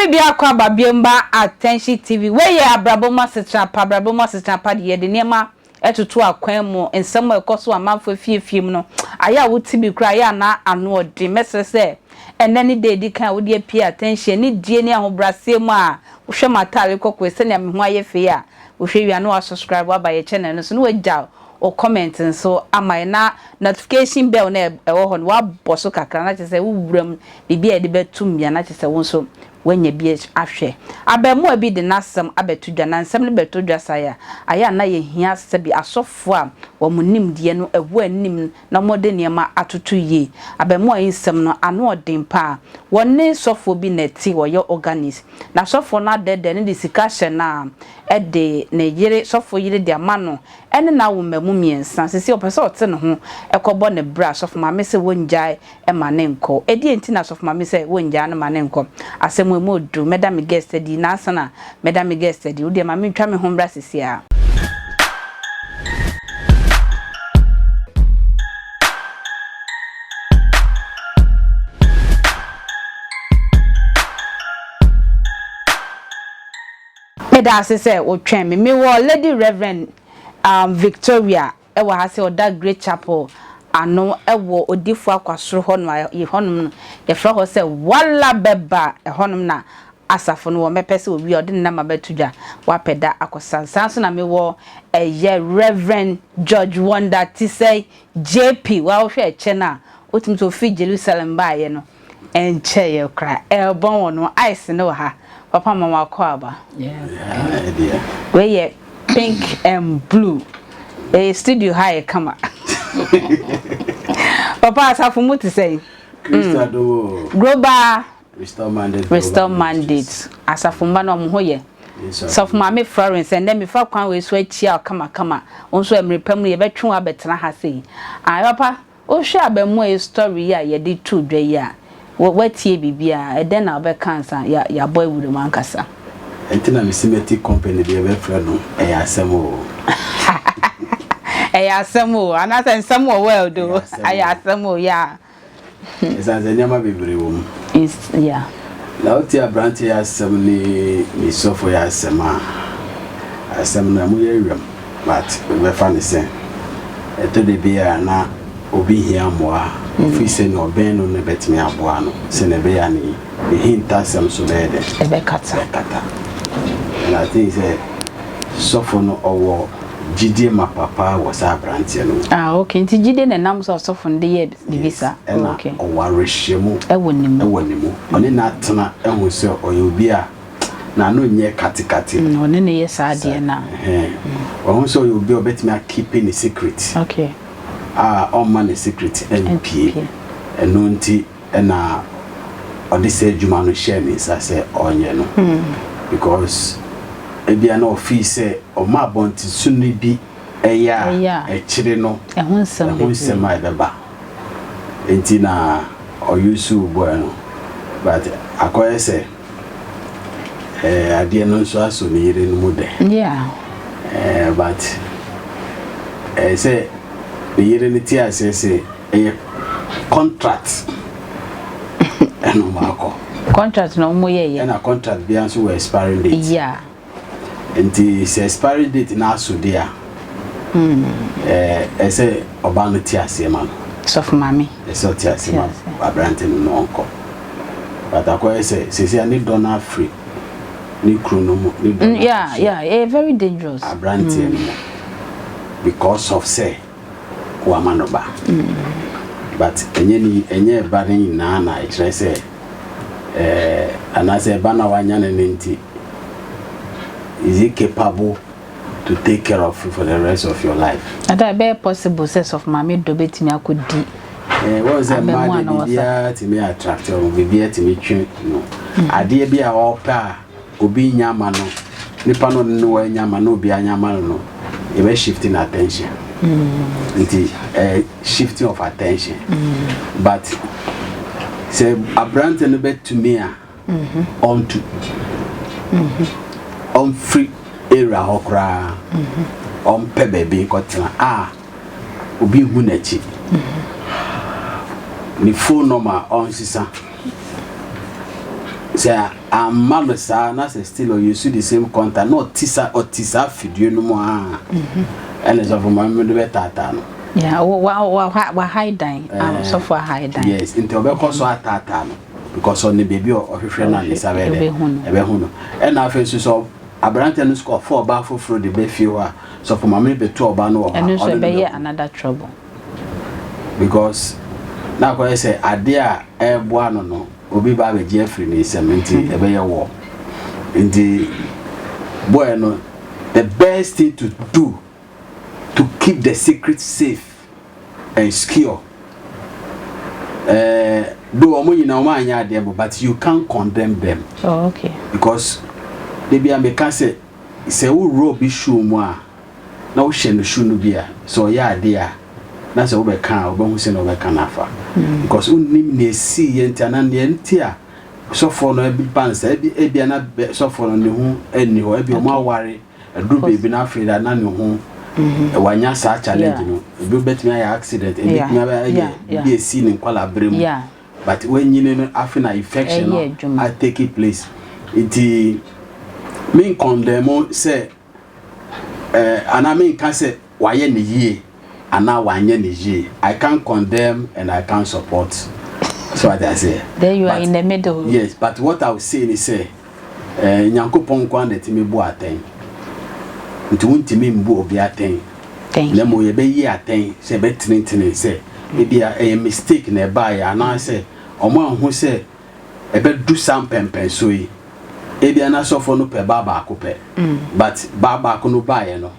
obi biako aba biom ba Attention TV. Wei yɛ abrabɔ mu asetena pa. Abrabɔ mu asetena pa de yɛde nneɛma ɛtoto akwan mu nsɛm a ɛkɔ so amanfo afiefie mu no ayɛ a wote bi koraa ayɛ a na ano ɔden. Mɛsrɛ sɛ ɛnɛ ne da edi kan a wode apue Attention ne die ne ahobrɛaseɛ mu a wohwɛ m'ataare kɔkɔɔ sɛnea me ho ayɛ fɛ yi a wohwɛ wie a na wasubscribe aba yɛ channel no so na wagya wo comment nso ama yɛ na notification bell no ɛwɔ hɔ no wabɔ so kakra na kyerɛ sɛ wowura mu biribi a yɛde bɛto mmea na kyerɛ sɛ wo nso woanya bi ahwɛ. Abarimaa bi de n'asɛm abɛto dwa, na nsɛm no bɛtɔ dwa saa a, ayɛ a na yɛhia sɛbi asɔfoɔ a wɔn nimdeɛ no ɛwɔ anim na wɔde nneɛma atoto yie. Abarimaa yi nsɛm no, ano ɔden paa. Wɔne sɔfoɔ bi na ɛte, wɔyɛ organist. Na sɔfoɔ no adɛɛdɛɛ no de sika ahyɛ no a, de ne yere, sɔfoɔ yere de ama no ɛne n'awo mmamu mmiɛnsa. Seesei ɔpɛ sɛ ɔte ne ho kɔbɔ ne bra. Sɔfo maame sɛ wɔngyae ma no nkɔ. Ɛdeɛn nti na sɔfo maame sɛ wɔngyaa no ma no nkɔ? Asɛm wei mu ɔdu. Mɛda me guest adi. Na ansa na mɛda me guest adi, wo deɛ ma mentwa me ho mmra seesei ara. Meda ase sɛ wotwɛn me. Mewɔ Lady Reverend um, Victoria wɔ ha sɛ ɔda Great Chapel ano wɔ Odifo Akwasoro hɔ no a hɔnom no yɛfrɛ hɔ sɛ Wala Bɛba ɛhɔnom na asafo no wɔ mɛpɛ sɛ owie a ɔde ne namba bɛto dwa wapɛ da akɔsan. Saa nso na mewɔ ɛyɛ Reverend George Wonder Tisɛi JP wa wohwɛ ɛkyɛ no a wotumi sɛ ofiri Jerusalem baeɛ no Ɛnkyɛeɛ koraa ɛrebɔn wɔ no ice no wɔ ha papa ma wakɔ aba. Wei yɛ pink and blue. Ɛyɛ studio ha yɛ kama. Papa asafo mu te sɛn? Mm. Global Restore Mandate. Restore Mandate. Asafo mma no ɔmo ho yɛ. Sɔfo Maame Florence ɛndɛ mefa kwan wei so akyia wo kamakama. Wo nso ɛmere pa mu yɛbɛtwe wo abɛtena ha sei. Ah papa Wohwɛ abaamua yi story yi a yɛde too dwa yi a, woatie biribi a, ɛdɛn na wobɛka ansa yɛabɔ awura mu ankasa? Ɛnti na mese mɛti company bi yɛbɛfrɛ no ɛyɛ asɛm oo. Ɛyɛ asɛm oo anaasɛ nsɛm wɔ world oo ɛyɛ asɛm oo yeah. Ɛsiane sɛ nneɛma bebree wɔ mu. Yeah. Na wotie aberanteɛ yi asɛm ne ne sɔfo yi asɛm a, asɛm no ɛmu yɛ werɛm. But mebɛfa no sɛ ɛtɔ da bi a na obi hia mmoa a, ofiri sɛ nea ɔbɛn no no bɛtumi aboa no sɛnea ɛbɛyɛ a ne ne hintasɛm so bɛyɛ dɛn? Ɛbɛkata. Ɛbɛkata. And I think sɛ sɔfo no ɔwɔ gyidie mapa paa wɔ saa aberanteɛ no mu. Ah okay, nti gyidie na ɛnam so a ɔsɔfo no de yɛɛ biribi saa. Yes, ɛna Okay. ɔwɔ awerɛhyɛmu Ɛwɔ ne mu. ɛwɔ ne mu. Ɔne no atena ahu sɛ ɔyɛ obi a n'ano nyɛ katekate. Mm, ɔne no yɛ saa adeɛ no a. Ɛhɛn. Wahu sɛ ɔyɛ obi a ɔbɛtumi akipi ne secret. Okay. A ɔmma ne secret mpue. Ɛno nti na ɔde saa adwuma no hyɛɛ ne nsa sɛ ɔnyɛ no. Because ebia na ɔfii sɛ ɔma abɔntesoni bi yɛ a, akyire no ɛho nsɛm a ɛbɛba. Nti na ɔusuu boy no. But akɔyɛ sɛ. Eh, adeɛ no nso asɔ ne yere no mu dɛ. Yeah. Eh, but ɛyɛ eh, sɛ ne yere no te aseɛ sɛ ɛyɛ contract ɛna ɔmo akɔ. Contract na ɔmo yɛ yɛ. Ɛna contract biara nso wɔ expiring date. Yeah. Nti sɛ expiry date no aso de a, ɛɛ ɛsɛ ɔbaa no te aseɛ ma no. Sɔfo maame. Ɛsɛ ɔte aseɛ ma aberante no na ɔnkɔ. But akɔyɛ sɛ seesei a ne dɔ no afiri ne kunu no mu ne dɔ no Yeah, yeah, ɛyɛ very dangerous. Aberanteɛ no mu because of sɛ wama no ba. But ɛnyɛ ne ɛnyɛ ɛba no nyinaa na ɛkyerɛ sɛ ɛɛ anaasɛ ɛba no a wanya no no nti is he capable to take care of you for the rest of your life. Ada ɛbɛyɛ possible sɛ sɔfo maame dɔ bɛtumi akɔdi Eh, wɔn sɛ mmaa abɛmoa de na wɔsa. biribiara tumi attract wɔn, biribiara tumi twe no. Adeɛ bi a ɔpɛ a obi nya ama no, nipa no ɔne no anya ama na obi anya ama no no, yɛbɛ shift no attention. Nti eh, shifting of attention. But sɛ aberante no bɛtumi a, ɔntu. Ɔmfiri area hɔ koraa. Ɔmpɛ baabi nkɔtena a obi nhu n'akyi. Ne phone number ɔnsesa. Sɛ amma no saa na sɛ still ɔ use the same contact na ɔte sa ɔte saa fidua no mu aa ɛne sɔfo maame no bɛ taataa no. Yeah, wa wa wa wa high dan. Ah, sɔfo ahigh dan. Yes, nti ɔbɛkɔ so ataataa no because ɔne baabi a ɔhwehwɛ no a ne nsa bɛyɛ dɛ ɛbɛhu no. Ɛna afei nso sɛ aberanteɛ no nso kɔfa ɔbaa foforɔ de ba fie hɔ a sɔfo maame no bɛtu ɔbaa no wɔ hɔ a Ɛno nso ɔne no ɛbɛyɛ bɛko. another trouble. Because na akɔyɛ sɛ adeɛ a ɛreboa no no obi ba abɛgye afiri ne nsam nti ɛbɛyɛ wɔ nti boy no the best thing to do to keep the secret safe and secure eh, though wɔn nyinaa wɔn anyɛ adeɛ mo but you can't condemn them. Oh, okay. Because debi a meka sɛ sɛ wowura obi shoe mu a na wohyɛ no shoe no bi a, sɛ ɔyɛ adeɛ a, na sɛ wobɛka a, wobɛhu sɛnea wobɛka no afa. Because wonnim nea ɛsiiɛ nti anaa nea nti a sɔfoɔ no ba no saa. Ebi ebia na sɔfoɔ no ne ho nni hɔ, ebi wɔn aware aduru baabi na afei da na ne ho wanya saa challenge no. Ebi bɛtumi ayɛ accident, ebi bɛtumi ayɛ biribi a ɛsii ne nkwadaa berɛ mu. But wanyini no afei na infection no a take place. Nti me condemn sɛ eh, anaa menka sɛ wayɛ ne yie anaa wanyɛ ne yie. I can't condemn and I can't support. So what I say. Then you are in the middle. Yes, but what I will say is sɛ eh, Nyankopɔn nko ara na ɛtumi bu atɛn. Nti wontumi mbu obi atɛn. Na mmom yɛbɛyi atɛn sɛ ɛbɛtenetene sɛ ebia ɛyɛ mistake na ɛbaeɛ anaasɛ wɔn anhu sɛ ɛbɛdu saa mpɛnpɛnsoɔ yi. Ebia na sɔfoɔ no pɛ baa baako pɛ, but baa baako no baeɛ no,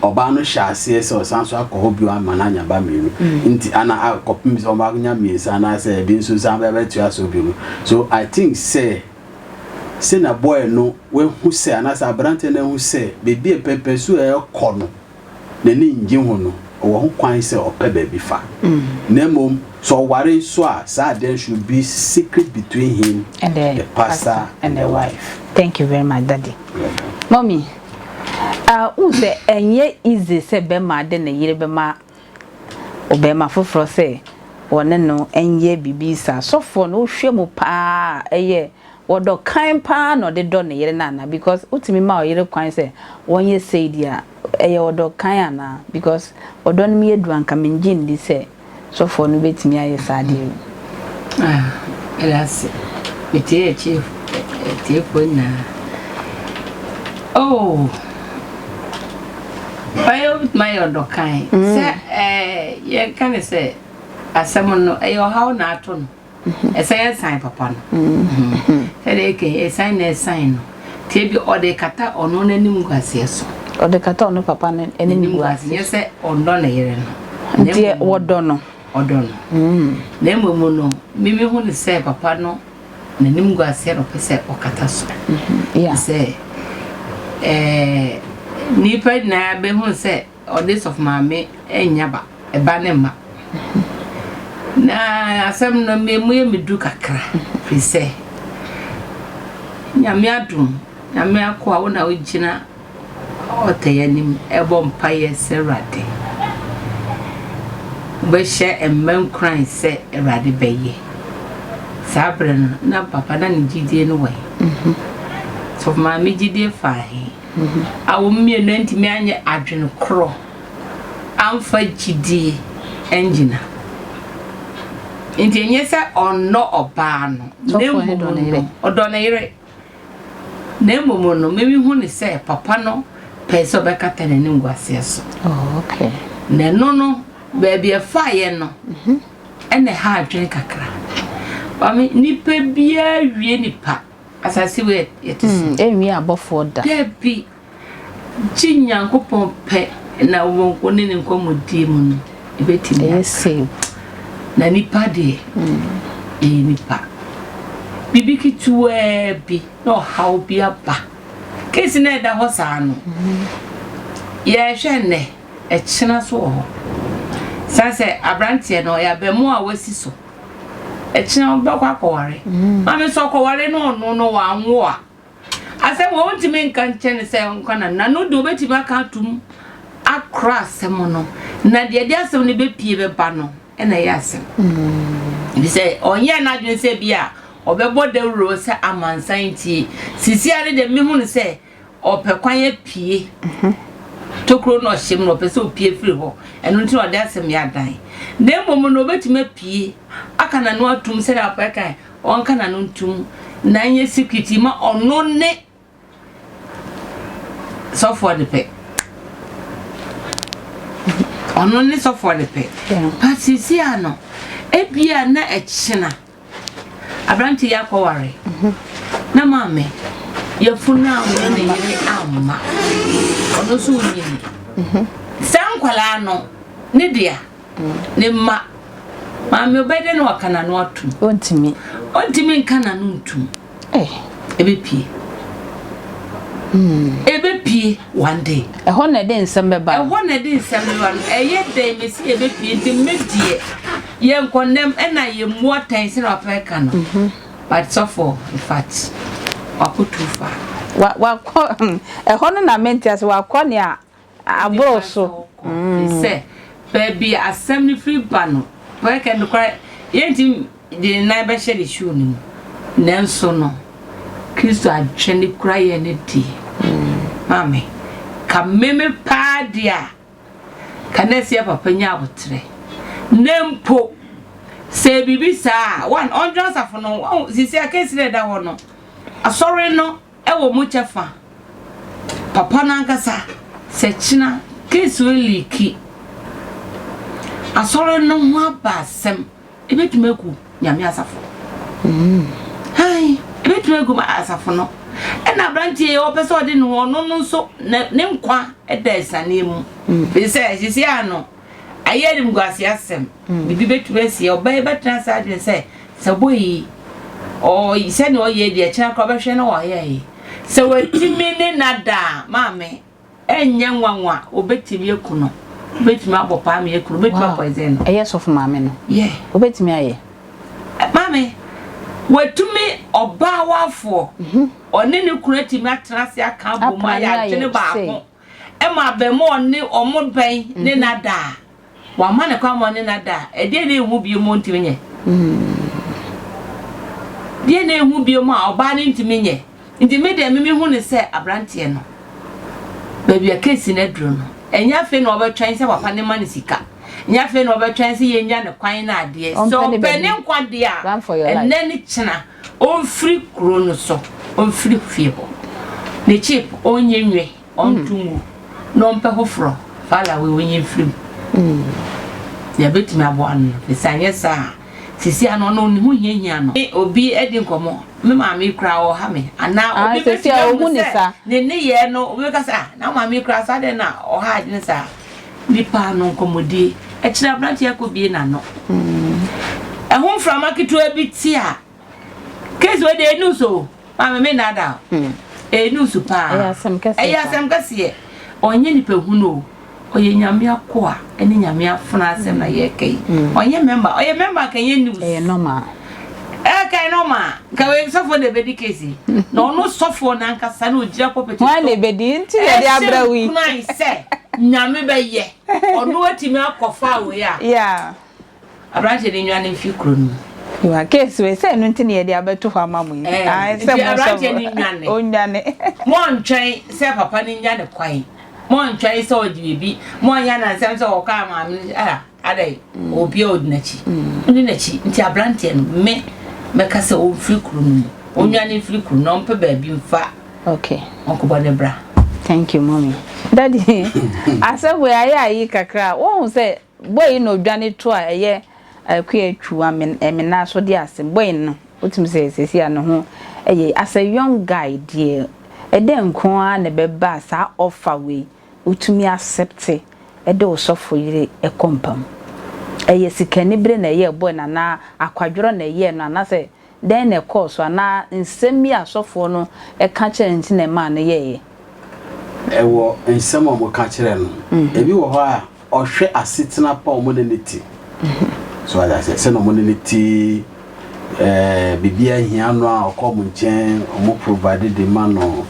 ɔbaa no hyɛ aseɛ sɛ ɔsan so akɔ hɔ bio ama no anya ba mmienu. Nti ana akɔpem sɛ ɔba nya mmiɛnsa anaasɛ ebi nso san bɛtoa so bio no. So I think sɛ sɛnea boy no wahu sɛ anaasɛ aberanteɛ no ahu sɛ baabi a mpɛnpɛnsoɔ a ɛrekɔ no, n'ani nnye ho no, ɔwɔ ho kwan sɛ ɔpɛ baabi fa. Na mmom, sɛ ɔware nso a, saa adeɛ no should be secret between him, and the pastor and the wife. Thank you very much, Daddy. Mommy, wohu sɛ ɛnyɛ easy sɛ bɛrima de ne yere bɛma ɔbarima foforɔ sɛ wɔne no nyɛ biribi saa. Sɔfoɔ no, wohwɛ mu paa a, ɛyɛ Wɔdɔ kan paa na ɔde dɔ ne yere no anaa because wotumi ma ɔyere kwan sɛ wɔnyɛ sei deɛ a ɛyɛ ɔdɔ kan anaa because ɔdɔ no mu yɛ duru anka mengye nni sɛ sɔfoɔ no bɛtumi ayɛ saa adeɛ wei. Ah, meda ase. Metie atiefoɔ nyinaa. Oh, ɔyɛ wobɛtumi ayɛ ɔdɔ kan. Sɛ eh, yɛnka ne sɛ asɛm no ɛyɛ ɔhaw na ato no. Ɛsɛ yɛ san papa no. Sɛdeɛ ɛkɛ ɛsan na ɛsan no. Nti ebi ɔde kata ɔno n'anim guaseɛ so. Ɔde kata ɔno papa no anim guaseɛ. Nyɛ sɛ ɔndɔ ne yere no. Nti wɔdɔ no. Ɔdɔ no. Na mmom no, mimi hu ne sɛ papa no n'anim guaseɛ na ɔpɛ sɛ ɔkata so. Sɛ ɛɛ nipa nyinaa bɛhu sɛ Ɔde sɔfo maame nnya ba, ɛba ne mma. Na asɛm no me mu yɛ me du kakra firi sɛ Nyame adom, Nyame akoa wo na wogyina ɔtɛ yɛ anim ɛbɔ mpaeɛ sɛ Awurade wobɛhyɛ mma nkuran sɛ Awurade bɛyɛ. Saa berɛ no na papa na ne gyidie no wɔ he? Sɔfo maame gyidie faa he? A wɔn mmienu antumi anyɛ adwene korɔ amfa gyidie angyina. Nti ɛnyɛ sɛ ɔnnɔ ɔbaa no, na mmom no, ɔdɔ ne yere. Na mmom no, mimi hu ne sɛ papa no pɛɛ sɛ ɔbɛkata n'animguaseɛ so. Oh, okay. Na ɛno no, baabi ɛfaeɛ no, ɛna ɛha adwene kakra. Maame, nipa biara wie nipa. Asase wei yɛte so. Mm, ɛnwie abɔfoɔ da. Dabi, gye Nyankopɔn pɛ na wo ne ne nkɔmmɔdie mu no, ɛbɛtumi aka. Ɛyɛ save. Na nipa deɛ, ɛyɛ nipa. Biribi ketewaa bi na ɔhaw bi aba. Case na ɛda hɔ saa no, yɛhwɛ nnɛ, ɛkyena so wɔ hɔ. San sɛ aberanteɛ no, ɔyɛ abamu a wasi so. Ɛkyena ɔbɛkɔ akɔware. Maame sɛ ɔkɔware no ɔno no wanwo a, asɛm wɔ wontumi nka nkyɛn no sɛ ɔnka na n'ano de obetumi aka atum akora asɛm no na deɛ ɛde asɛm no bɛpie bɛba no ɛna ɛyɛ asɛm. Ebi sɛ ɔnyɛ n'adwene sɛ bi a ɔbɛbɔ dawuro sɛ amansan ntie. Sisi ara deɛ mehu no sɛ ɔpɛ kwan apue. Tokuro na ɔhyɛ mu na ɔpɛ sɛ opue firi hɔ. Ɛno nti na ɔde asɛm yi adan. Na mmom no ɔbɛtumi apue aka n'ano atum sɛdeɛ papa kae, ɔnka n'ano ntum na ɛnyɛ secret ma ɔno ne sɔfoɔ no pɛ. Ɔno ne sɔfoɔ no pɛ. But seesei ano, ebia na ɛkyena aberante yi akɔware na maame yafunu a ɔne ne yere amma ɔno nso onyini. Saa nkwadaa no ne dea ne mma maame ɔbɛyɛ dɛ na waka n'ano atum. Ɔntumi. Ɔntumi nka n'ano ntum. Eh. Ɛbɛpie. Ɛbɛpie one day. Ɛhɔ na ɛde nsɛm bɛba. Ɛhɔ na ɛde nsɛm bɛba no. Ɛyɛ dɛn mesi ɛbɛpie nti me deɛ yɛ nkɔnɛm ɛna yɛ mu atɛn sɛ na papa ɛka no. Mhm. But sɔfo in fact wakɔ too far. Wa wakɔ ɛhɔ no na mente ase wakɔ nea aboro so. Sɛ baabi a asɛm no firi ba no, bɛkɛ nokorɛ yɛntumi de ne nan bɛhyɛ ne shoe no mu. Nanso no, Kristo adwene kura yɛn no deɛ, maame, ka meme paa deɛ a, ka na ɛsɛ papa nya aboterɛ. Na mpo, sɛ biribi saa a, one, ɔndwene asafo no ho, sisi a kesi na ɛda hɔ no, asɔre no wɔ mu kyɛfa papa no ankasa sɛ kyena case wei leaki asɔre no ho aba asɛm ebetumi agu nyame asafo hai ebetumi agu asafo no ɛna aberanteɛ yi ɔpɛ sɛ ɔde ne ho ɔno no nso ne nkwa ɛda asiane mu mm. sɛ sisi ano Ayɛ animguase asɛm. Biribi bɛtumi asi. Ɔbaa yi bɛtena ase adwene sɛ, sɛ boy yi, ɔɔ sɛnea ɔyɛ deɛ kyena koraa ɔbɛhwɛ na wayɛ yi. Sɛ watumi ne no ada a, maame, ɛnyɛ nwanwa, obɛtumi aku no. Obɛtumi abɔ paa ma aku no, obɛtumi Wow. apoison no. Ɛyɛ sɔfo maame no. Yeah. Obɛtumi ayɛ. Maame, watumi ɔbaa wafoɔ, ɔne ne kunu atumi atena ase aka abom Apra ayɛ ne ayɛ adwene baako. sei. Ɛma abarimaa a ɔne wɔn bɛn ne no ada a, wama no kwan ma ɔne no ada a, ɛdeɛn na ɛhu bio mu ɔntumi nyɛ? Deɛn na ɛhu bio mu a ɔbaa no ntumi nyɛ? Nti me deɛ me mehu no sɛ aberanteɛ no, baabi a keesi no aduru no, ɛnyɛ afei na ɔbɛtwɛn sɛ papa no ma no sika, ɛnyɛ afei na ɔbɛtwɛn sɛ yɛnya no kwan no adeɛ. Sɛ ɔpɛ ne nkwa deɛ a, ɛnnɛ ne kyena ɔmfiri kuro no so, ɔmfiri fie hɔ. Ne chip ɔnyɛ nwe. Ɔnto ngu na ɔmpɛ foforɔ fala wei ɔnyi mfiri mu. Nea ɛbɛtumi aboa no no, ɛfiri sɛ anyɛ saa a, seesei ano ɔno ne ho hiahia no. Ne obi adi nkɔmmɔ, me maame yi koraa ɔha me, anaa Ah, obi seesei bɛtumi a ahu ɔhu ne sɛ saa. ne nneyɛɛ no, obi bɛka sɛ, ah, na wo maame yi koraa saa dɛn na ɔha adwene saa. Nipa ano nkɔmmɔdie, ɛkyerɛ aberanteɛ akɔbie n'ano. Ɛho mframa ketewa bi te a, Case wei deɛ news o. Maame me nada o. Hmm. Ɛyɛ news paa. Ɛyɛ asɛm kɛseɛ. Ɛyɛ asɛm kɛseɛ. Ɔnyɛ nipa hunu o. Ɔyɛ nyame akoa ɛne nyame afena asɛm na yɛreka yi. Hmm. Ɔnyɛ mɛmba. Ɔyɛ mɛmba ka ɛnyɛ news. Ɛyɛ normal. Ɛka ɛyɛ normal. Nka wei sɔfoɔ na ɛbɛdi case yi. Na ɔno sɔfoɔ n'ankasa na ogyina pulpit so. Wɔn na ɛbɛdi nti yɛde abrɛ wo yi. Ɛhyɛ nkuran sɛ nyame bɛyɛ. Ɔno atumi akɔfa wei a. Yeah. Aberanteɛ no nnwane mfiri kuro no mu. Yiwa case wei sɛ ɛno nti na yɛde abɛto hɔ ama mo yi. Eh, Ae sɛ nti mo aberanteɛ no sɔfo nnwane. onnwane. Montwɛn sɛ papa no nya ne kwan. Montwɛn sɛ ɔgye biribi. Monyɛ anansɛm sɛ ɔkaa maame no ah, adɛn obi a ɔdi n'akyi. Ɔdi n'akyi. Nti aberanteɛ no me mɛka sɛ ɔmfiri kuro no mu. Ɔnnwane mfiri kuro no na ɔmpɛ baabi mfa Okay. ɔnkɔbɔ ne bra. Thank you mommy. Daddy asɛm wei ayɛ ayi kakra. Wohu sɛ Boy yi na odwane to a ɛyɛ Akua Atwu Amena so de asem. Boy no wotumi sɛ seesei a ne ho yɛ as a young guy deɛ ɛdɛn nko ara na ɛbɛba a saa offer wei wotumi accept de wo sɔfo yere kɔ mpa mu? Ɛyɛ sikanibere na ɛyɛɛ boy no anaa akwadworɔ na ɛyɛɛ no anaasɛ Dɛn na ɛkɔɔ so anaa nsɛm bi a asɔfoɔ no ka kyerɛɛ no nti na ɛmaa no yɛeɛ? Ɛwɔ nsɛm a wɔka kyerɛ no. Ebi wɔ hɔ a, ɔhwɛ asetena pa a wɔne no te. So wate aseɛ? Sɛnea wɔne no te, ɛɛ, biribi ahia no a, ɔkɔ wɔn nkyɛn, wɔn provide de ma no.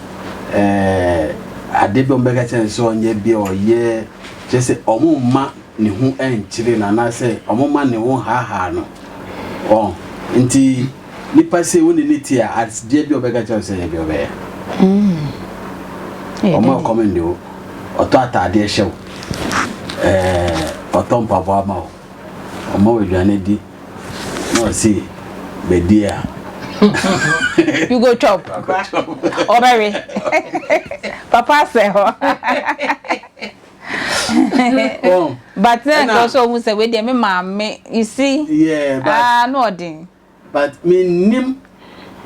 Ɛɛ, ade bi a wɔbɛka kyerɛ no sɛ ɔnyɛ bi a ɔyɛ. Kyerɛ sɛ, wɔmma ne ho nkyere no anaasɛ wɔmma ne ho nhaahaa no. Wɔn nti. Nipa sei wo ne no te a, adeɛ bi a ɔbɛka kyerɛ wo sɛ yɛ bi ɔbɛyɛ. Ɔma ɛkɔm nde wo, ɔtɔ ataadeɛ hyɛ wo, ɛɛ ɔtɔ mpaboa ma wo, ɔma wo aduane di, na ɔse bɛdi a. You go chop. Ɔbɛwe. Papa asɛ hɔ. But na nka ɔsɛ ɔhu sɛ wei deɛ me maame, you see. Yeah, but. Ah, no ɔden. But me nnim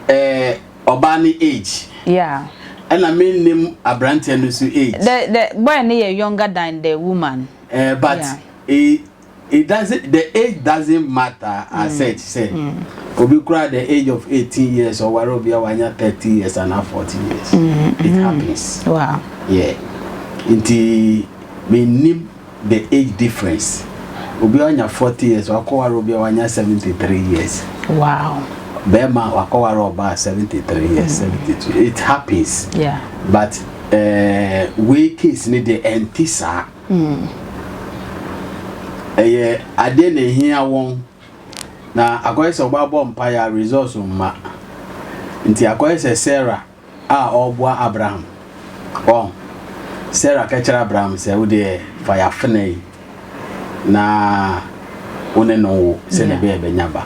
eh, ɔbaa no age. Yeah. Ɛna me nnim abranteɛ no nso age. The the boy no yɛ younger than the woman. Eh, but yeah. it, it doesn't the age doesn't matter as mm. such sɛ mm. obi kura the age of 18 years ɔware obi a wanya 30 years and 40 years. Mm. It mm. happens. Wow. Yeah. Nti me nnim the age difference obi a wanya 40 years wakɔware obi a wanya 73 years. Wow. Bɛrima wakɔware ɔbaa 73 years 72 mm. it happens. Yeah. But uh, wei case ne deɛ ɛnte saa. Mm. Ɛyɛ adeɛ na ehia wɔn na akɔyɛ sɛ ɔba bɔ mpaeɛ a results mma nti akɔyɛ sɛ Sarah a ɔreboa Abraham. Ɔn, Sarah ka kyerɛ Abraham sɛ, wo deɛ fa yɛafena yi na wo ne no wo sɛdeɛ ɛbɛyɛ bɛnya ba.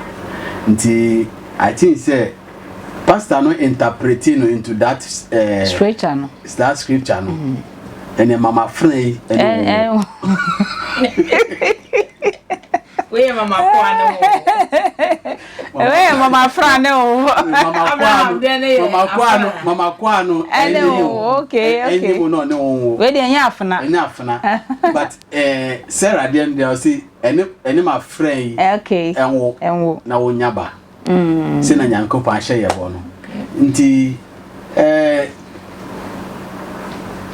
Nti, I think sɛ pastor no interprete no into that uh, scripture no. That scripture no. Mm. Ɛnna mama fena yi ɛne wo. Wei yɛ mama koa ne wo. Wei yɛ mama fra ne wo. Mama koa no mama koa no mama koa no ɛne wo. Okay okay. Ɛne wo na ɔne wo wo. Wei deɛ ɛnyɛ afena. Ɛnyɛ afena but ɛɛ eh, Sarah deɛ no deɛ ɔsi ɛne ɛne ma frɛ yi. Okay. Ɛnwo. Ɛnwo. Na wo nya ba. Mm. Sɛ na Nyankopɔn ahyɛ yɛ bɔ no. Nti ɛɛ eh,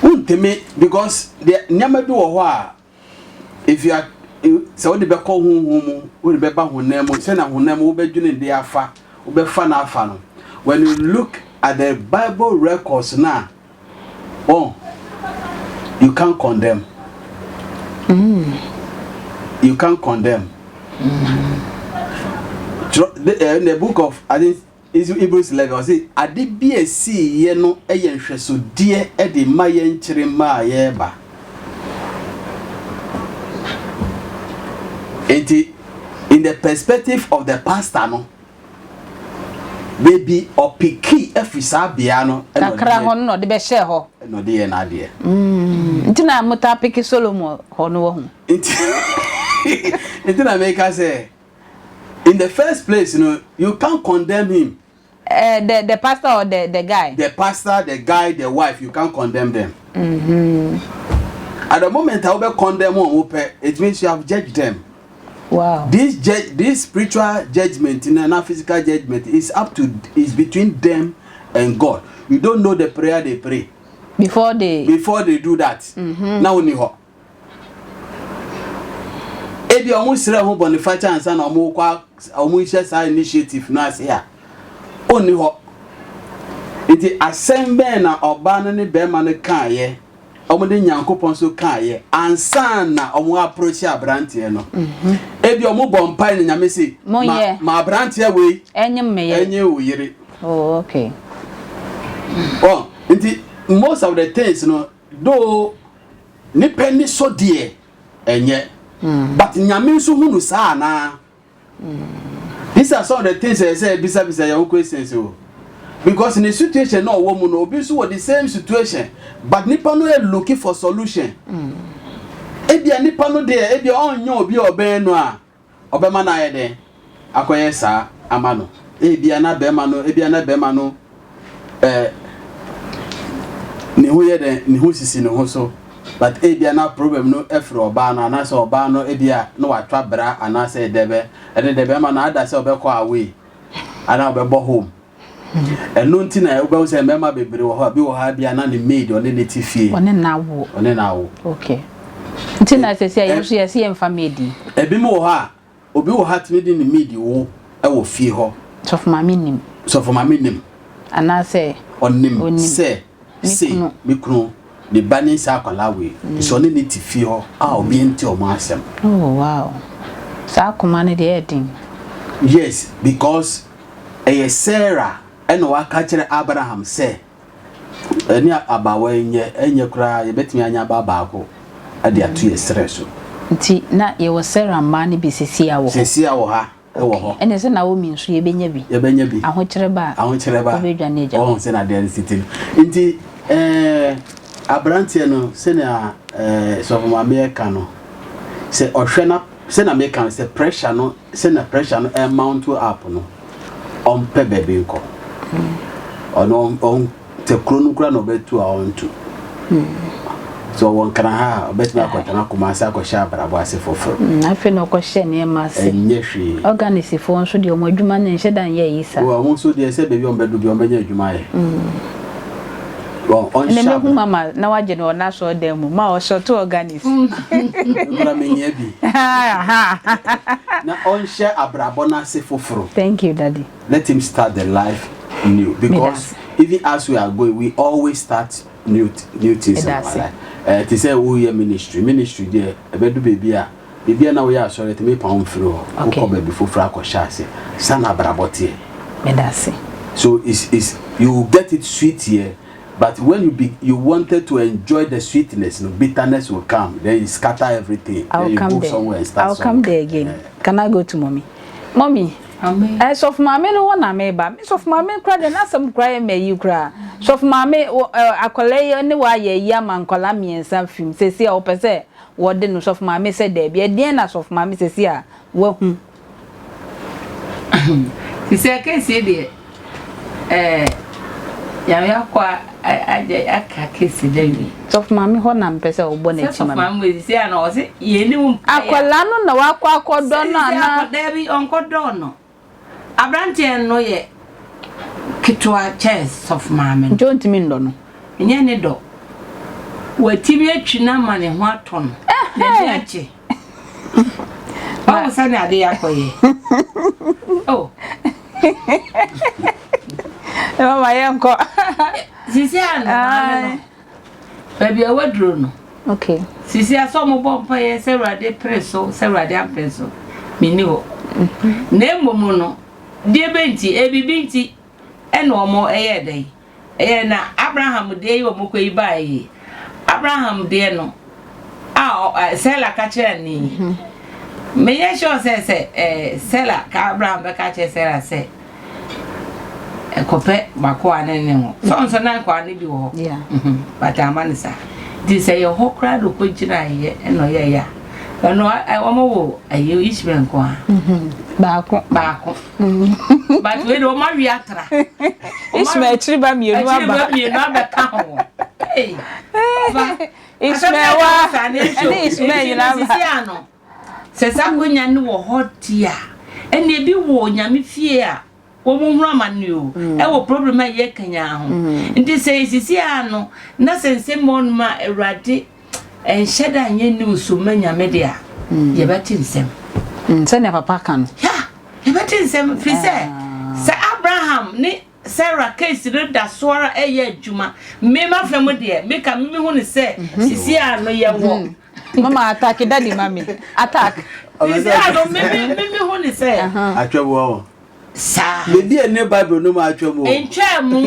wontumi because deɛ nneɛma bi wɔ hɔ a. If you are sɛ wode bɛkɔ honhom mu, wode bɛba honam mu, sɛnea honam mu wobɛdwene de afa, wobɛfa no afa no. When you look at the Bible records na, oh, you can't condemn. Mm. You can't condemn. Mm. In the book of, I think, Hebrews 11, ɔse, ade bi a esiiɛ no yɛ nhwɛsodeɛ de ma yɛn nkyirimma a yɛreba. Enti, in the perspective of the pastor no, baabi ɔpiki afiri saa bea no kakra hɔ no na ɔde bɛhyɛɛ hɔ. Na ɔde yɛ n'adeɛ. Mm, nti na motaa piki Solomon hɔ no wɔ ho. Nti, nti na meka sɛ, In the first place no, you can't condemn him. Uh, the the pastor or the the guy. The pastor, the guy, the wife, you can't condemn them. Mm-hmm. At the moment I will condemn one, it means you have judged them. Wow. This ju- this spiritual judgment and not physical judgment is up to is between them and God. You don't know the prayer they pray. Before they before they do that. Mm-hmm. Now only Ebia wɔsrɛ ho bɔnefakyɛ ansa na wɔrekɔ wɔrehyɛ saa initiative no ase a, ɔnni hɔ. Nti asɛm bɛn na ɔbaa no ne bɛrima no kaeɛ, wɔde Nyankopɔn nso kaeɛ ansa na wɔn approach aberanteɛ no. Mhm. Ebia wɔn bɔ mpae na Nyame se, ma, ma aberanteɛ wei ɛnye wo yere. Oh, okay. Oh, nti most of the things no, though Nipa ani sɔ deɛ ɛnyɛ but Nyame nso hu no saa anaa? These are some of the things ɛyɛ sɛ yɛbisabisa yɛn ho questions o. Because ne situation na ɔwɔ mu no obi nso wɔ the same situation but nipa no yɛ looking for solution. Ebia nipa no deɛ ebia ɔnyɛ obi a ɔbɛn no a Ɔbɛma no ayɛ dɛn akɔyɛ saa ama no? Ebia na bɛrima no, ebia na bɛrima no eh, ne ho yɛ dɛn, ne ho sisi ne ho so. But ebia na problem no afiri ɔbaa no anaasɛ ɔbaa no ebia na watwa bra anaasɛ dɛbɛ. Ɛne dɛ bɛrima no ada sɛ ɔbɛkɔ away anaa ɔbɛbɔ home. Ɛno nti na wobɛhu sɛ mmarima bebree wɔ hɔ a bi wɔ hɔ a bia na ne maid ɔne ne te fie. Ɔne na awo. Ɔne na awo. Okay. Nti na sɛ sɛ yɛn nso yɛsi yɛn fa maid yi. Ebi mu wɔ hɔ a obi wɔ hɔ a tumi de ne maid wo wɔ fie hɔ. Sɔfo maame nim. Sɔfo maame nim. Anaasɛ. Ɔnim sɛ se me kunu ne ba ne saa akwadaa wei mm. sɛ ɔne ne te fie hɔ a obi nte ɔmo asɛm. Oh wow. Saa akoma no deɛ ɛyɛ den. Yes because. Ɛyɛ Sarah ɛna waka kyerɛ Abraham sɛ ɛne abaawa yi nyɛ, ɛnyɛ koraa yɛbɛtumi anya ba baako de ato yɛ serɛ so. Nti na yɛwɔ Sarah mmaa no bi sesia wɔ hɔ? Sesia wɔ ha, ɛwɔ hɔ. Ɛne sɛ Naomi nso yɛbɛnya bi. Yɛbɛnya bi. Ahokyerɛ ba a. Ahokyerɛ ba. Wobɛdwane agya hɔ. Wɔn sɛ na adeɛ no si ti no. Nti ɛɛ aberanteɛ no sɛnea ɛɛ sɔfo maame ɛka no sɛ ɔhwɛ na sɛnea meka no sɛ pressure no sɛnea pressure no ɛmount up no ɔmpɛ baabi nkɔ. Ɔno ɔn sɛ kuro no kura na ɔbɛtu a ɔntu. Sɛ ɔwɔ Nkran ha a ɔbɛtumi akɔtena Kumasi akɔhyɛ abrabɔ ase foforo. Afei na ɔkɔhyɛ nneɛma ase. Ɛnyɛ hwee. Organistfoɔ nso deɛ wɔn adwuma no nhyɛ da nyɛ ayi saa. Wɔn nso deɛ sɛ baabi a wɔbɛdu bi wɔbɛnya adwuma ayɛ. Wɔn ɔnhyɛ Ɛnna mehu mama na wagye no wɔ n'asɔredan mu ma ɔsɔto organist. Mekura mehia bi. Na ɔnhyɛ abrabɔ no ase foforo. Thank you daddy. Let him start the life new because even as we are going we always start new new things in our life. Eh, te sɛ woyɛ ministry ministry deɛ ɛbɛdu baabi a baabi a na woyɛ asɔre tumi pa wo mfiri hɔ wokɔ baabi foforɔ akɔhyɛ ase sa na abrabɔ teɛ. Medase. So it's, it's, you get it sweet here but when you be you wanted to enjoy the sweetness no bitterness will come then you scatter everything I'll then you come go there. somewhere and start I'll come there again. Yeah. Can I go to mommy? Mommy, eh, sɔfo maame no hɔ na meba. Me sɔfo maame kora deɛ n'asɛm kora yɛ mɛ yi kora. Sɔfo maame eh, akwadaa yi ne wayɛ yi ama nkwadaa mmiɛnsa fim. Sɛsi a wɔpɛ sɛ wɔde no sɔfo maame sɛ daabi. Ɛdeɛn na sɔfo maame sɛsi a wahu? Sisi akesie deɛ ɛɛ Nyame akɔ agye aka kesi dɛ wie. Sɔfo maame hɔ na mpɛ sɛ ɔbɔ n'akyi ma me. Sɛ sɔfo maame sisi a na ɔse yɛn ni mu. Akwadaa no na wakɔ akɔdɔ no anaa? Daabi ɔnkɔdɔ no. Aberanteɛ no yɛ ketewa kyɛn sɔfo maame no. Nti ɔntumi ndɔ no? Ɛnyɛ ne dɔ. Watumi atwi no ama ne ho atɔ no. N'ani agye. Wahu sɛnea ade yɛ akɔyɛ. Oh. Mama yɛnkɔ. Sisi a no maame no. Baabi a waduro no. Okay. Sisi a sɛ ɔmo bɔ mpaeɛ sɛ Awurade pere so sɛ Awurade ampere so. Menni hɔ. Mhm. Na mmom no, deɛ bɛ nti, ebibi nti, ɛna ɔmo ɛyɛɛ dɛn? Ɛyɛ na Abraham deɛ yi wɔn kɔ yi baeɛ yi. Abraham deɛ no a Sela ka kyerɛ ne yi. Mhm. Menyɛ sure sɛ sɛ ɛɛ Sela ka Abraham bɛka kyerɛ Sela sɛ ɛkɔpɛ bakoa ne ne ho. Sɛ ɔnso na nkoa no bi wɔ hɔ. Mhm. But ama ne saa. Nti sɛ yɛ hɔ koraa de ɔkɔ gyina yɛ ɛna ɔyɛ yɛ a. Ɛno wɔn wɔ ɛyɛ Ishmael nko ara. Mhm. Baako. Baako. But wei de wɔn awi atra. Ishmael akyiri ba mmienu aba. Akyiri ba mmienu abɛka ho. Hey. Ishmael wa ɛne Ishmael nyinaa ba. Sisi ano. Sɛ saa akonya no wɔ hɔ di a, ɛna ebi wɔ nyame fie a wɔn hunu amane o mm. ɛwɔ problem a yɛ kanya ho. Mm. Nti sɛ sisi ano na sɛ nsɛm wɔn ma awurade ɛnhyɛ da nyɛ news ma nyame de a mm. yɛbɛte nsɛm. Sɛnea papa ka no. Yeah. Yɛbɛte nsɛm firi sɛ sɛ Abraham ne Sarah case no da so ara ɛyɛ adwuma. Me ma fam deɛ meka me mehu ne sɛ mhm. sisi a no yɛwɔ. Mhm. Mama attack daddy mami attack. Sisi a no me me me hu ne sɛ. Atwa mu ɔwɔ. Saa. Bebi a ne Bible no mu atwa mu. Ntwa mu.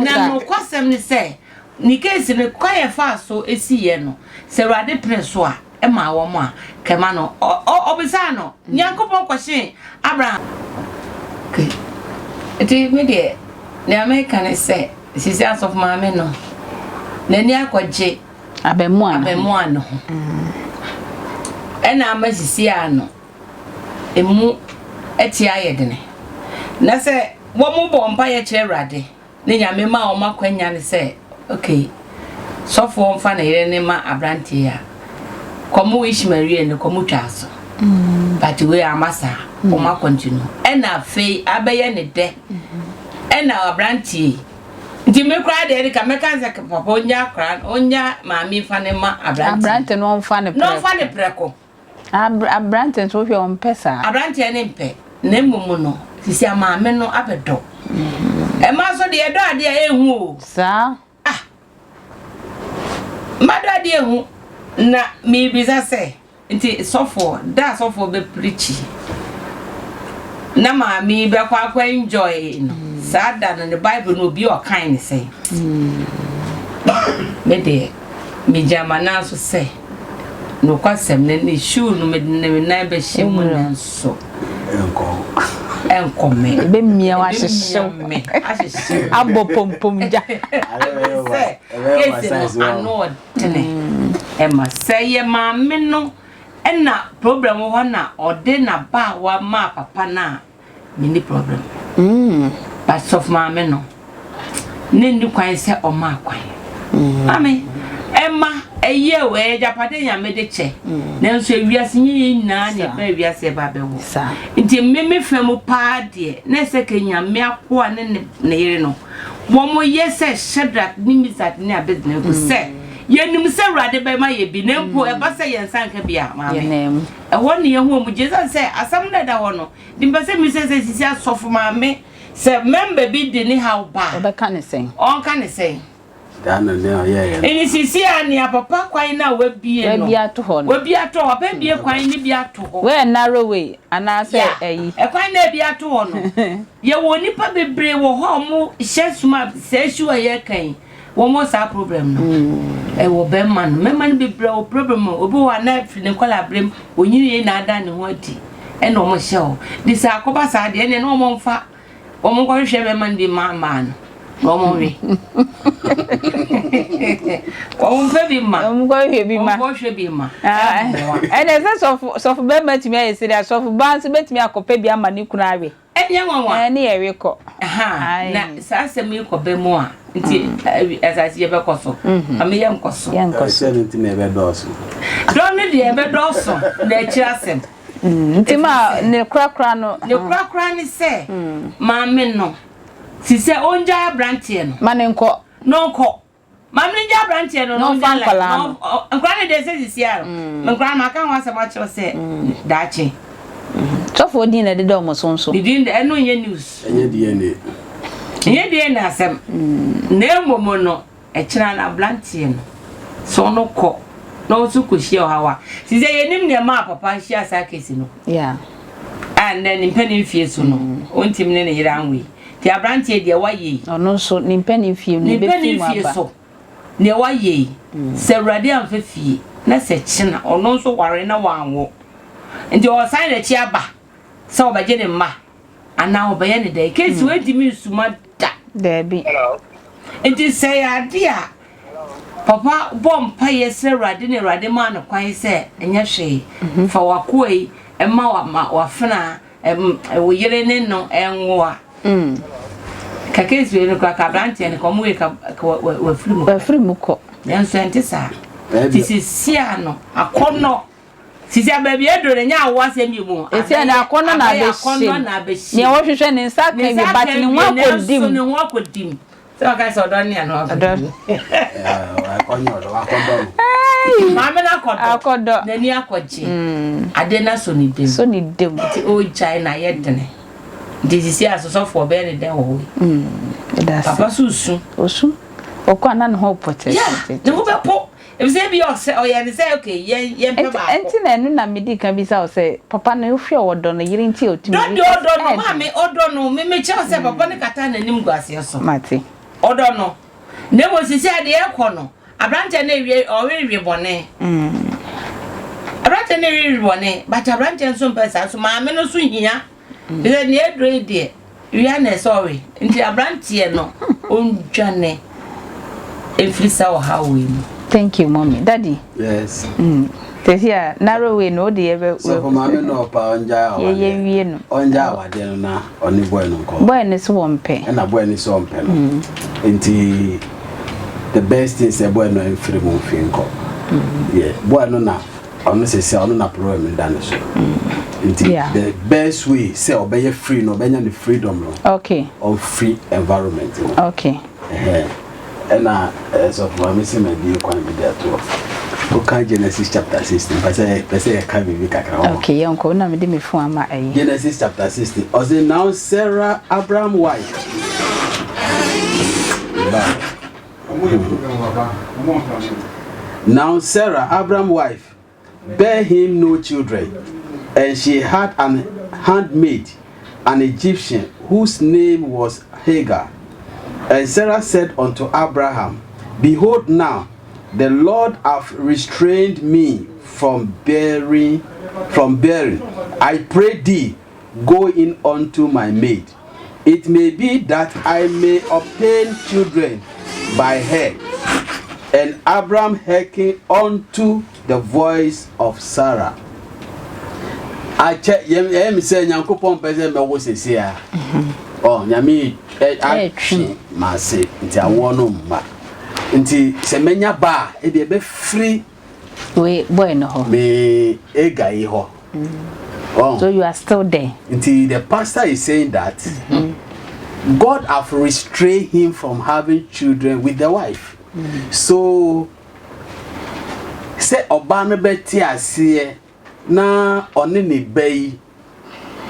Na nokwasɛm ne sɛ ne case no kwan yɛ fa so esi yɛ no sɛ Awurade pene so a. maa wɔn a, kɛma no, ɔ, ɔ, ɔbisaa no, Nyankopɔn kɔhyee Abraham. Ok, nti me deɛ, nea meka ne sɛ, sisi asɔfo maame no, n'ani akɔgye abɛmoa no abɛmoa no ho. Ɛna ama sisi a no, emu ɛte ayɛ dene. Na sɛ wɔn bɔ mpaeɛ kyerɛ Awurade, Ne Nyame maa wɔn akwanya no sɛ ok sɔfoɔ mfa ne yere no ma abranteɛ yi a kɔmo Ishmael wie no kɔmo twaa so but wei amma saa wɔn akɔntinu ɛna afei abɛyɛ ne dɛ ɛna abranteɛ yi nti me koraa deɛ ɛde ka mɛka sɛ papa onya akora onya maame mfa ne ma abranteɛ abrante no ɔmfa ne na ɔmfa ne prɛko. Aberanteɛ nso wohwɛ ɔmpɛ saa. Aberanteɛ no mpɛ na mmom no sisi a maame no abɛdɔ. Ɛma nso deɛ ɛdɔ adeɛ a ɛnhu o. Saa. Ah. Mma dɔ adeɛ ɛnhu na mebisa sɛ nti sɔfoɔ da a sɔfoɔ bɛ pirikyi. Na maame yi bɛkɔ akɔ enjoy no saa da no ne bible no obi ɔkan ne sɛn me deɛ megyina m'anan so sɛ nokwasɛm ne ne shoe no mede ne nan bɛhyɛ mu nanso ɛnkɔ me ɛbɛmia wahyehyɛ me ahyehyɛ abɔ pompom gya sɛ kesi no ano ɔdene ɛma sɛ yɛ maame no Ɛna problem wɔ hɔ na ɔde n'abaawa maa papa no a menni problem. But sɔfo maame no ne nni kwan sɛ ɔmaa kwan. Maame ɛma ɛyɛ o ɛyɛ agyapade nyame de kyɛ. Nanso ewiase nyɛ yɛn nyinaa na ɛbaa wiase ɛba abɛwo. Nti me me fa mu paa deɛ na ɛsɛ ka nyame akoa ne ne yere no Wɔyɛ sɛ Shadrach ne Mesach ne Abednego sɛ, Yɛnim sɛ Awurade bɛma yɛ bi, na mpo ɛba sɛ yɛn nsa nka bi a, maame. Ɛhɔ ne yɛhu wɔn gye. Esiane sɛ asɛm no a ɛda hɔ no, de mepɛ sɛ misa sɛ sisi asɔfo maame, sɛ mɛmba bi de ne haw ba a, Ɔbɛka ne sɛn? ɔnka ne sɛn? Daa na nea ɔyɛeɛ no. Enti seesei a nea papa kwan no a wabue no. Wabue ato hɔ no. Wabue ato hɔ. Papa abue kwan no bi ato hɔ. Wei yɛ narrow way anaasɛ Yeah, ayi. ɛkwan no a abue ato hɔ no, yɛwɔ nnipa bebree wɔ hɔ a wɔhyɛ sum a saa issue a yɛreka yi, wɔwɔ saa problem no. Ɛwɔ bɛrima no. Mmarima no bebree wɔ problem o. Obi wɔ hɔ a na afiri ne nkwadaa-berem, ɔnyiniiɛ na ada ne ho adi ɛna wɔhyɛ hɔ. Nti sɛ akɔba saa deɛ, ɛnneɛ na wɔmfa Wɔn nkɔhwehwɛ bɛrima no bi mma mmaa no na wɔn nwe. Wɔn mpɛ bi mma. Wɔn nkɔhwehwɛ bi mma. Wɔn nkɔhwehwɛ bi mma. Ɛna ɛsɛ sɔfo sɔfo bɛrima tumi ayɛ sɛdeɛ sɔfo baa nso bɛtumi akɔpɛ bi ama ne kunu awe. Ɛnyɛ nwanwa. Ɛne yɛ we kɔ. Na saa asɛm yi kɔ bɛ mu a nti asase yɛ bɛkɔ so. Ame yɛ nkɔ so. Yɛ nkɔ so. Ɛsɛ no nti na ɛbɛdɔɔso. Dɔn no deɛ ɛbɛdɔɔso na akyiri asɛm. Nti ma ne korakora no. Ne korakora ne sɛ maame no si sɛ ɔngyae aberanteɛ no. Ma ne nkɔ. Na ɔnkɔ. Maame no ngyae aberanteɛ no. Na ɔmfa nkwadaa no. Nkwadaa no deɛ sɛ sisi a no. Nkwadaa no maka ho asɛm akyerɛ sɛ daakye. Sɔfoɔ din na ɛdeda wɔn so nso. Ne din ɛno nyɛ news. Ɛnyɛ DNA. Ɛnyɛ DNA asɛm. Na mmom no. Ɛkyena no abranteɛ no sɛ ɔno kɔ na ɔno nso kɔ hyia ɔhaw a sisɛ yɛnim nea ɛmaa papa hyia saa kesi no a nnɛ ne mpɛ ne mfie so no ɔntim ne ne yere anwo yi nti abranteɛ deɛ wayɛ yi ɔno nso ne mpɛ ne mfie no ne mpɛ ne mfie so deɛ wayɛ yi sɛ awurade amfa fie na sɛ kyena ɔno nso ware na wanwo nti ɔsan n'akyi aba sɛ ɔbɛgye ne mma anaa ɔbɛyɛ ne dɛn case wei ntumi nsuma da. Daabi. Nti sɛ yɛ ade a papa bɔ mpaeɛ srɛ Awurade na Awurade maa no kwan sɛ ɛnyɛ hwee mhm. fa w'akoa yi ma w'afenaa wo yere ne no nwo a mm. ka case wei no kora ka aberanteɛ no ka ɔmo wei ka wafiri mu wafiri mu kɔ nanso ɛnte saa nti sesia no akɔnnɔ Sisi a baabi aduro no nyɛ awo asɛm bi mu. Esi ɛna akɔnnɔ na abɛhyɛ mu. Nea wɔhwehwɛ ne nsa aka wie but ne ho akɔdi mu. Ne ho akɔdi mu. Sɛ wɔka sɛ ɔdɔ ne ano akɔdi mu. Akɔnyɛ ɔdɔ wakɔdɔ no. Maame no akɔdɔ. Akɔdɔ. N'ani akɔgye. Ade no asɔ ne dam. Sɔ ne dam. Nti ɔregyae na ayɛ dene. Nti sisi a sosɔfoɔ ɔbɛyɛ ne dɛn wɔ hɔ yi. Papa so osu. Osu. Ɔkɔ a na ne ho po kyɛ. Yeah, ne ho bɛpo. Efisɛ ebia ɔsɛ ɔyɛ ne sɛ okay yɛn yɛn pɛ baako. Ɛnti na ɛno na medi kan bisa wo sɛ papa no wohwɛ ɔdɔ no yere nti a otumi. Dɔ deɛ ɔdɔ no maame ɔdɔ no me me kyerɛ sɛ papa no kata n'anim gu aseɛ so. Mate. Ɔdɔ no na mmom sisi a deɛ ɛkɔ no aberanteɛ no ewie ɔwewe bɔne. Aberanteɛ no ewewe bɔne but aberanteɛ nso mpɛ saa so maame no nso hia. Sɛ nea aduro yi deɛ, wia na ɛsɛ ɔwe. Nti aberanteɛ no, ɔndwane mfiri saa ɔhaw wei mu. Thank you mommy. Daddy. Yes. Mm. Sɛsi a narrow way no wode yɛ bɛ. Sɔfo maame no ɔpa ɔngya awadeɛ. Yɛ wie no. Ɔngya awadeɛ no na ɔne boy no nkɔ. Boy no so wɔn pɛ. Ɛna boy no so ɔmpɛ no. Mm. Nti the best thing sɛ boy no mfiri mu mfi nkɔ. Mm. Yeah, boy no na Ɔno sɛsɛ ɔno na problem no da ne so nti the best way sɛ ɔbɛyɛ free no ɔbɛnya ne freedom no okay ɔmfiri environment no okay ɛna sɔfo maame sɛ mabie kwan bi de ato hɔ woka Genesis chapter 16 pɛ sɛ pɛ sɛ yɛka biribi kakra hɔ okay yɛnkɔ na mede me phone ama ayi Genesis chapter 16 ɔse now Sarah Abraham wife Now Sarah, Abraham's wife, bare him no children, and she had an handmaid an Egyptian, whose name was Hagar. And Sarah said unto Abraham, Behold now, the Lord hath restrained me from bearing, from bearing. I pray thee, go in unto my maid. It may be that I may obtain children by her. And Abraham hearkened unto the voice of Sarah. Akyɛ yɛm ɛyɛ mi sɛ Nyankopɔn pɛ sɛ mɛwo sese a. Ɔ Nyame atwe m'ase nti awoɔ no mma. Nti sɛ mɛnya ba a ebi ɛbɛfiri Wei boy no hɔ. Me ega yi hɔ. Oh. So you are still there. Nti the pastor is saying that mm -hmm. God have restrained him from having children with the wife. Mm. So sɛ ɔbaa no bɛte aseɛ na ɔne ne ba yi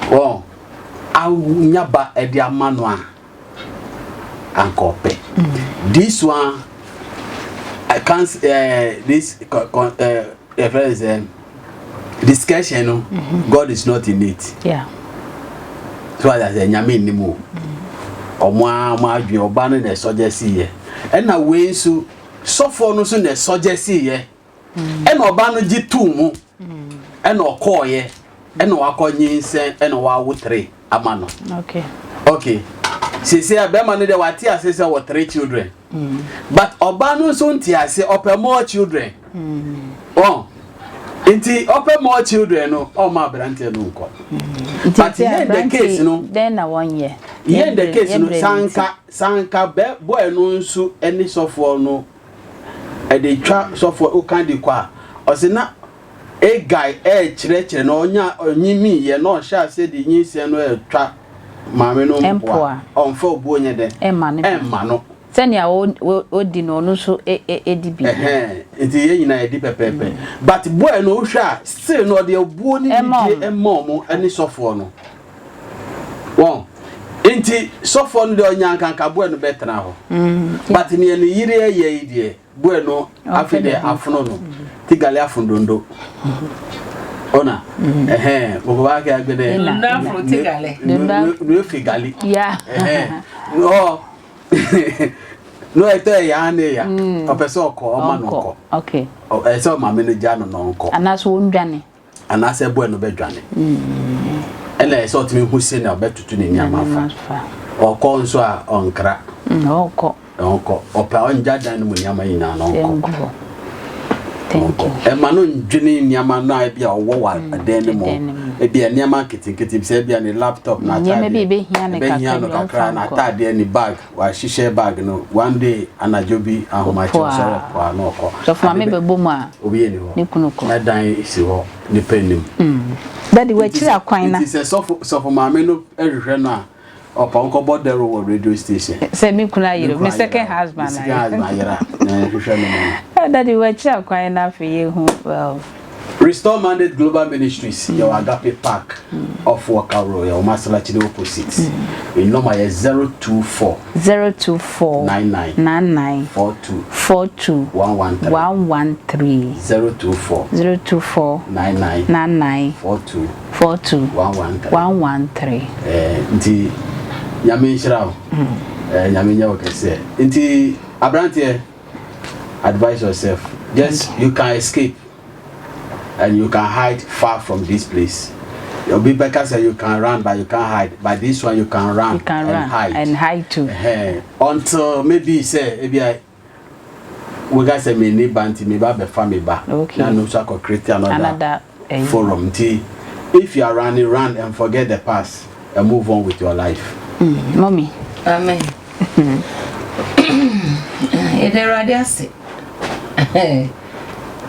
wɔn anya ba ɛde ama no a anka ɔpɛ. This one I can't this uh, discussion no mm -hmm. God is not in it. Yeah. So I say nyame nnim o. Ɔmo a ɔmo adwene ɔbaa no na ɛsɔgye si yɛ. Ɛna wei nso sɔfoɔ no nso na ɛsɔgye si yɛ. Ɛna ɔbaa no gye tuu mu. Ɛna ɔkɔɔyɛ. Ɛna wakɔ nyinsɛn ɛna wawo tere ama no. Okay. Okay. Sisi a bɛrima no deɛ wate ase sɛ wɔ three children. Mm. But ɔbaa no nso nte ase ɔpɛ more children. Mm. Ɔn. Nti ɔpɛ more children no ɔma aberanteɛ no nkɔ. Mm. But yɛn the case no. Dɛn na wɔnyɛ? Yɛn the case no sanka sanka bɛ boy no nso ɛne sɔfoɔ no ɛde twa sɔfoɔ okan de kɔ a ɔsi na Hagar ɛɛkyerɛkyerɛ na ɔnya ɔnyimi yɛ na ɔhyɛ ase de nyinsɛn no ɛɛtwa maame no mpoa ɔnfɛ obuo nyɛ dɛ ɛmma no sɛnea ɔdi no ɔno nso ɛdi bi. Nti yɛn nyinaa yɛdi pɛpɛɛpɛ but boy no wohwɛ a still no ɔde obuo ne nidie ɛma ɔmo ɛne sɔfoɔ no wɔn nti sɔfoɔ no deɛ ɔnya nkanka boy no bɛtena hɔ but nea ne yere ɛyɛ yi deɛ boy no afei deɛ afono no ti gali afono dondo ɔna ɛhɛn bɔbɔ b'a kɛ agbɛdɛ dondo afro ti gali nu efi gali ɛhɛn ɔ no ɛtɔ ɛya ne ya ɔpɛ sɛ ɔkɔ ɔma no nkɔ ɛsɛ ɔmaame no gya no na ɔnkɔ anaasɛ ɔndwane anaasɛ boy no bɛdwane ɛna ɛsɛ ɔtumi hu se na ɔbɛtutu ne nneɛma fa ɔkɔ nso a ɔnkra ɔnkɔ ɔnkɔ ɔpɛ ɔngya dan no mu nneɛma nyinaa na ɔnkɔ ɔnkɔ ɛma no ndwene nneɛma no a ebi a ɔwɔ wɔ dan no mu ebi a nneɛma nketenkete sɛ ebi a ne laptop na ataadeɛ ebɛhia no kakra na ataadeɛ ne bag wahyehyɛ bag no one day anadwo bi ahomakye ɔsɔre pɔa na ɔkɔ. Sɔfo maame bɛbɔ mu a obi yɛ ni hɔ ne kunu kɔ na dan si hɔ nipa nim. Daddy wakyiri akwan na. Nti sɛ sɔfo sɔfo maame no hwehwɛ no a ɔpa nkɔbɔ dɛro wɔ radio station. Sɛ me kunu ayere me second husband ayere. Second husband ayere na hwehwɛ no mu. Daddy wakyiri akwan na afei yɛhu well. Restore Mandate Global Ministries mm. yɛwɔ Agape Park mm. off Walker Road yɛwɔ Masalachini opposite. Mm. Nɔma yɛ 024 024 99 99 42 42 113 113 024 024 99 99 42 42 113 113. Eh, nti nyame nhyira wo. Eh, nyame nyɛ wo kɛseɛ. Nti aberanteɛ advise yourself. Just you can escape and you can hide far from this place. Obi bɛka sɛ you can run but you can't hide. But this one you can run, you can and run hide. And hide too. Uh, until maybe say maybe I we got say me ni ba nti me ba bɛfa me ba. Okay. Na no so akɔ create another, another uh, forum. Nti if you are running, run and forget the past and move on with your life. Mommy. Amen. Yɛda Awurade ase.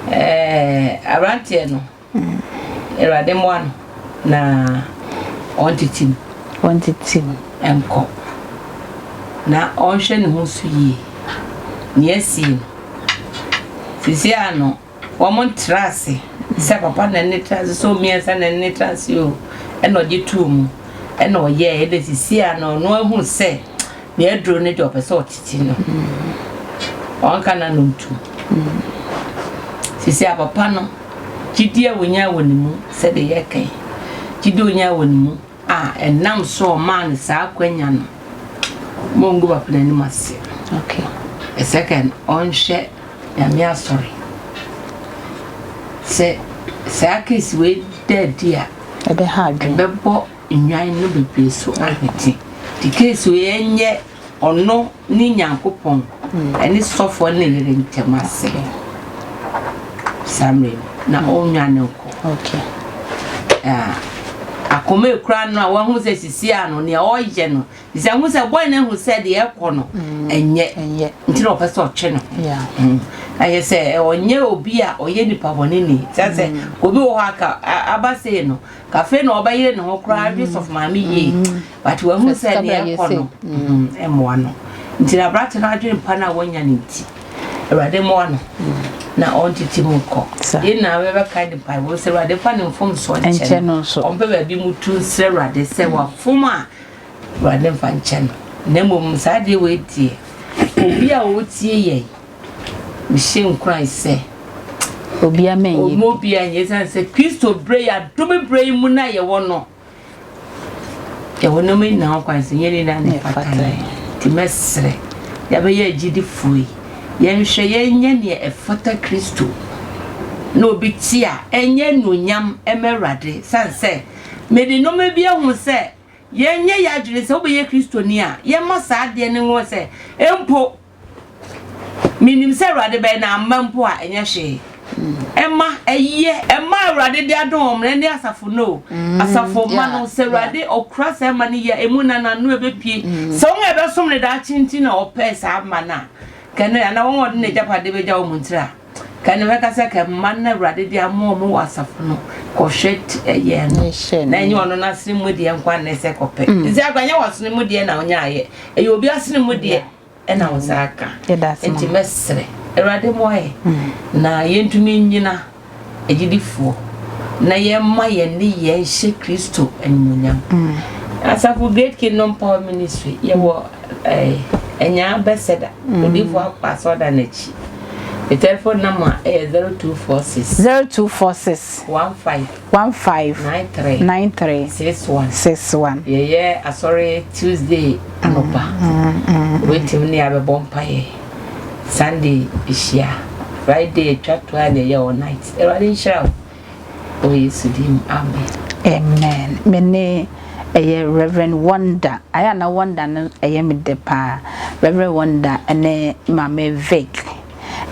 Aberanteɛ no, Awurade mmoa no na ɔntete mu. Ɔntete mu. Nkɔ. Na ɔnhwɛ ne ho so yie. Nea asi no, sisi ano wɔn ntra ase sɛ papa na ne tra ase sɛ omiɛnsa na ne tra ase o ɛna ɔgye too mu ɛna ɔyɛɛ ɛna sisi ano ɔno ahu sɛ nea aduro no deɛ ɔpɛ sɛ ɔtete no ɔnka na no ntu sisi a papa no gyidi a wonya wɔ ne mu sɛdeɛ yɛka yi gyidi a wonya wɔ ne mu. a ɛnam so a ɔmaa no saa akwanya no, ma ɔngu papa no anim ase. Okay. Second, ɔnhwɛ Nyame asɔre. Sɛ saa case wei da adi a, ɛbɛha adwene. Ɛbɛbɔ nnwan no bebree so ahwete. Nti case wei ɛnyɛ ɔno ne Nyankopɔn ɛne sɔfoɔ ne ne yere ntɛm ase. Saa mmerɛ yi na ɔnnwane nkɔ. Okay. Ah, akoma ekura no a wahu sɛ sisi a no nea ɔyɛ no sisi ahu sɛ boy no ahu sɛ deɛ ɛkɔ no ɛnyɛ nti na ɔpɛ sɛ ɔtwe no ɛyɛ sɛ ɔnyɛ obi a ɔyɛ nipa bɔne ni sɛ sɛ obi wɔ hɔ aka aba sei no kafe na ɔbɛyere ne ho koraa adwe sɔfo maame yie but wahu sɛ deɛ ɛkɔ no ɛmmoa no nti na aberante no adwene pa no a wanya no nti Awurade mmoa no na ɔntete mu nkɔ. Yɛn nyinaa bɛbɛkae ne mpaebɔ sɛ Awurade mfa ne mfomsoɔ nkyɛ no. Ɔmpɛ baabi mutu nsrɛ Awurade sɛ wafom a Awurade mfa nkyɛ no. Na mmom saa adeɛ wei deɛ obi a ɔtie yɛn mehyɛ nkuran sɛ obiara mɛnyɛ bi. Obiara nyɛ ɛsiane sɛ Kristo berɛ yi adome berɛ yi mu no a yɛwɔ no Yɛwɔ nneɛma nyinaa ho kwan sɛ yɛn nyinaa na ɛfata yɛn. Nti mɛsrɛ, yɛabɛyɛ agyidifoɔ yi, yɛnhwɛ yɛnyɛ nea ɛfata Kristo na obi te a ɛnyɛ anuonyam mma Awurade. Sane sɛ mede nneɛma bi ahu sɛ yɛnyɛ yɛn adwene sɛ wobɛyɛ Kristoni a, yɛmma saa adeɛ no nwo sɛ mpo Menim sɛ Awurade bɛyɛ na amma mpo a, ɛnyɛ hwee. Ɛma ɛyɛ, ɛma Awurade de adom wɔn na ɛne asafo no o. Mm, asafo mma no, sɛ Awurade ɔkura saa mma no yie a, emu na n'ano ɛbɛpue. Mm. Sɛ wɔn a ɛbɛsom no daakye nti na ɔpɛɛ saa mma no a, kɛne anaa wɔn a ɔde n'agyapadeɛ bɛgya wɔn ntiri a, kɛne bɛka sɛ kɛ mma no Awurade de ama wɔn wɔ asafo no kɔhwɛ ɛyɛ no. Na ɛnyɛ ɔno n'asene mu deɛ nko a na ɛsɛ kɔpɛ. Mm. Sɛ akwa nyɛ w'asene mu deɛ na ɔnyaayɛ, ɛyɛ obi asene mu deɛ. ɛna wo nsa aka nti mɛsrɛ awurade mmoa yɛ na yɛntumi nnyina agyidifoɔ na yɛmma yɛn ne yɛn hyɛ kristo animuonyam asafo great kingdom power ministry yɛwɔ ɛnyaa bɛsɛda odiifoɔ akɔ asɔda n'akyi me telephone number ɛyɛ 0246 0246 15 15 93 93 61 61. Yɛyɛ asɔre Tuesday anɔpa. Wobɛtumi ne abɛbɔ mpaeɛ. Sunday hyia. Friday atwa to a na ɛyɛ all night. Awurade nhyira wo. Wɔ Yesu din mu. Amen. Amen. Me ne ɛyɛ Reverend Wonder. Ayɛ a na Wonder no ɛyɛ me dɛ paa. Reverend Wonder ɛne Maame Vic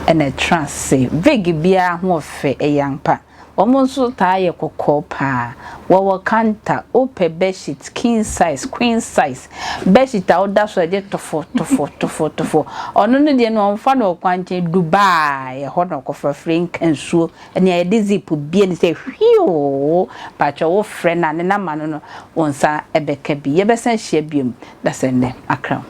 ɛna ɛtra ase. Vic biara ho ɔfɛ ɛyɛ ampa. Wɔn nso taa yɛ kɔkɔɔ paa. Wɔwɔ kanta, wopɛ bedsheet king size, queen size, bedsheet a woda so a ɛgye tofo tofo tofo tofo. Ɔno no deɛ no ɔmfa no ɔkwankyɛn, Dubai, ɛhɔ na ɔkɔfa firi nka nsuo, nea yɛde zip bue no sɛ hwioo. Pakyɛ wofrɛ no a ne number no no wo nsa bɛka bi. Yɛbɛsan ahyia biom dasɛ nnɛ. Akram.